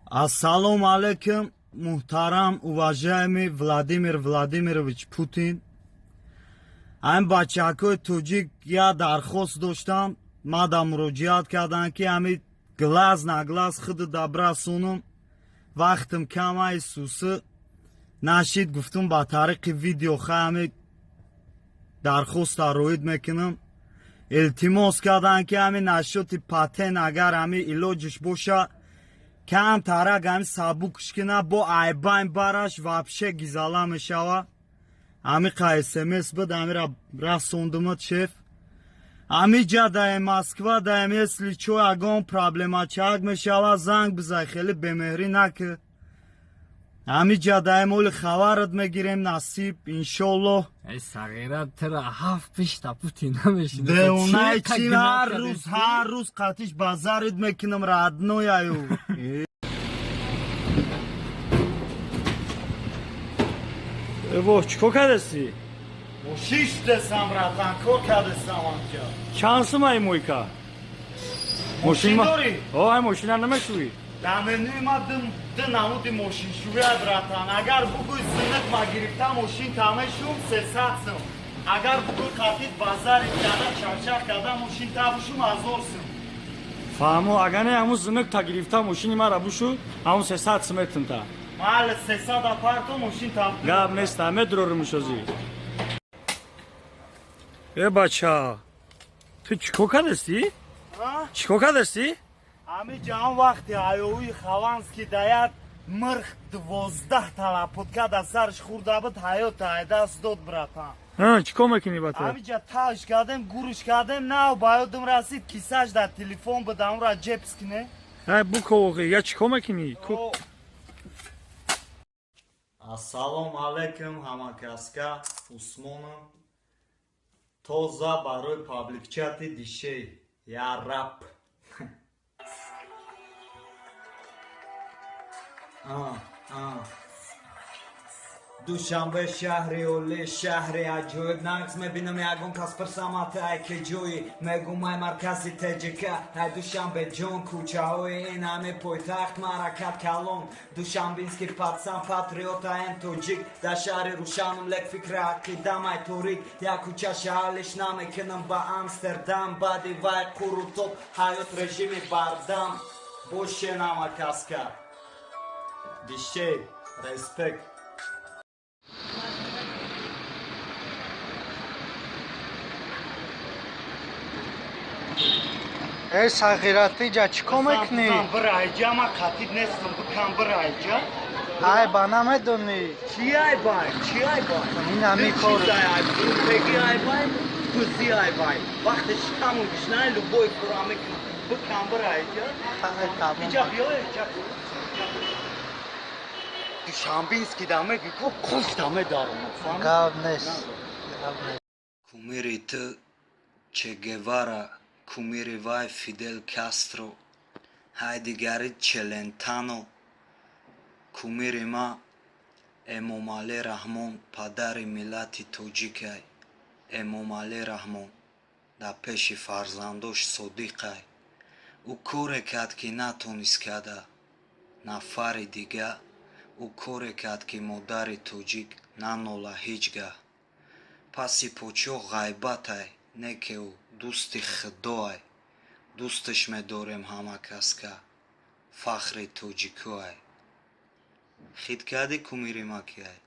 Ассалому алайкум, муҳтарам, уважаемый Владимир Владимирович Путин. Ҳамин бачакҳои тоҷик як дархост доштам, мада муроҷиат карданд, ки ҳамин глаз на глаз худу дабрасонам. Вақтам камай, сусы нашид, гуфтум, ба тариқи видео хай ҳамин дархоста роид мекунам. Илтимос карданд, ки ҳамин насчёти патент, агар ҳамин илоҷиш боша, камтарак ҳамин сабукш кина, бо айбайн бараш вообще гизала мешава. Ҳамиқа смс буд, ҳамира расондумад, шеф. Ҳамиҷа даем, Москва даем, если чо, ягон проблемачак мешава, занг бизай, хеле бемеҳрӣ накӣ. Ҳамиҷа даем, оли хабарат мегирем, насиб, иншоллоҳ. Эй сағира, тира ҳафт пишта Путин намешинаса. Деонаи чи, ҳар рӯз, ҳар рӯз қатиш базарид мекунам, родной аю. Эво, чӣ кор кардасӣ? Мошин шудесам, братан, кор кардесам анҷа. Чанд сум ай мойка? Мошин дорӣ? О, ай мошина намешӯӣ? Дар менӯи ма ду намуди мошиншӯя, братан. Агар бугӯй, зинак ма гирифта мошин тамешум, 300 сум. Агар бугӯй, қатид базари карда, чарчақ карда мошин табушум, 1000 сум. Фаҳмо, агар не, ҳамун зинак та гирифта мошини мара бушу, ҳамун 300 сум метунта. Майли, 300 апарто, мошин таб. Гап неста, медурорим шозӣ. Э бача, ту чӣ кор кардастӣ? Чӣ кор кардастӣ? Ҳамин ҷаҳон вақти ҳаёвии Хованский даят мирх 12 талапутка дар сараш хӯрда буд, ҳаёт айдаст дод, братан. Чӣ кор мекунӣ ба ту? Ҳамиҷа таш кардем, гурш кардем, нав ба ёдам расид, кисаш дар телефон буд, амра ҷепс кине. Ай буковоғи, я чӣ кор мекунӣ? Ассалому алайкум, ҳамакаска, Усмоном, тоза барои паблик чати дишей я рап. А, а. Душанбе, шаҳри олӣ, шаҳри аҷоиб, нағз мебинам. Ягон кас пирсамат, ай ки ҷои, мегум, ай маркази ТЖК, ай Душанбе ҷон. Кӯчаҳои ин ҳами пойтахт маҳракат калон. Душанбинский пацан, патриот, аем тоҷик. Дар шаҳри рӯшанам, лек фикри ақидам ай торик. Як кӯча шаҳрлиш намекунам ба Амстердам. Баъди вай қуру топ, ҳаёт режими бардам боше. Намакаска дишей, респект. Эй сағира, тиҷа чӣ кор мекунӣ? Бирайҷа, ма қатиб нестам, бикам, бирайҷа. Ай ба намедонӣ. Чи айбай, чи айбай? Ин ҳами кор. Пеги айбай, пузи айбай, вақте шикамон гишнай, любой кора мекунам. Бикам, бирайҷа. Иҷа биё, иҷа. Душанбинский да меги ку қулф да медарам. Гап нест, гап нест. Кумири ту Че Гевара, кумири вай Фидел Кастро, ҳай дигари Челентано. Кумири ма Эмомалӣ Раҳмон, падари миллати тоҷикай. Эмомалӣ Раҳмон дар пеши фарзандош содиқай. Ӯ коре кард, ки натонист карда нафари дига. Ӯ коре кард, ки модари тоҷик нанола ҳеҷ гаҳ. Паси подшоҳ ғайбатай, не ки ӯ дӯсти худоай. Дӯсташ медорем, ҳама каска, фахри тоҷикоай. Хит кардӣ, кумири ма киай?